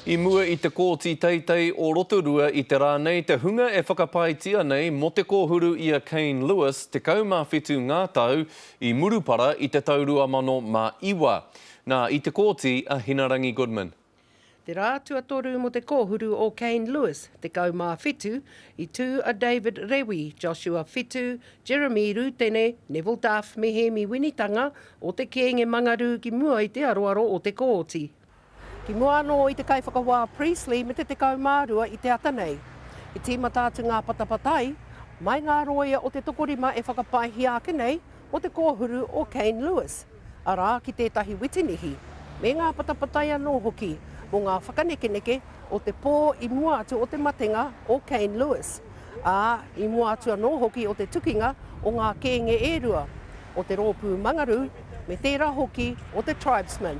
I mua i te Kōti Teitei o Rotorua i te rā nei te hunga e whakapaetia nei mō te kōhuru i a Kane Lewis, 17 ngā tau, i Murupara i te tau 2009. Nā, i te kōti a Hinarangi Goodman. Te rā tuatoru mō te kōhuru o Kane Lewis, 17, i tū a David Rewi, Joshua Whitu, Jeremy Rūtene, Neville Duff me Hēmi Winitanga o te kēnge Mangarū ki mua i te aroaro o te kōti. Ki mua anō i te kaiwhakawā Priestley me te 12 i te ata nei. I tīmata atu ngā patapatai mai ngā rōia o te tokorima e whakapaehia ake nei mō te kōhuru o Kane Lewis, arā, ki tētahi witinihi, me ngā patapatai anō hoki mō ngā whakanekeneke o te pō i mua atu o te matenga o Kane Lewis, ā, i mua atu anō hoki o te tukinga o ngā kēnge e rua, o te rōpū Mangarū me tērā hoki o te Tribesmen.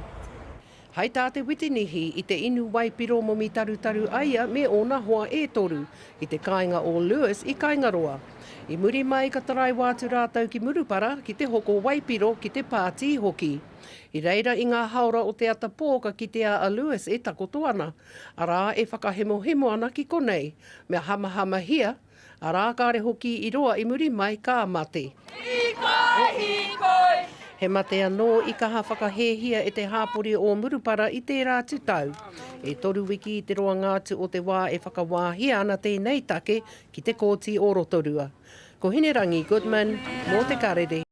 Hai tā te witinihi i te inu waipiro momi tarutaru a ia me ōna hoa e toru i te kāinga o Lewis i Kaingaroa. I muri mai ka taraiwa atu rātou ki Murupara ki te hoko waipiro ki te pātī hoki. I reira i ngā haora o te ata pō ka kitea a Lewis e takoto ana, arā e whakahemohemo ana ki konei, mea hamahamahia, Arā, kāre hoki i roa i muri mai ka mate. Hīkoi, hīkoi! He mate anō i kaha whakahēhia e te hāpori o Murupara i tērā atu tau. E toru wiki i te roanga atu o te wā e whakawāhia ana tēnei take ki te Kōti o Rotorua. Ko Hinerangi Goodman mō Te Karere.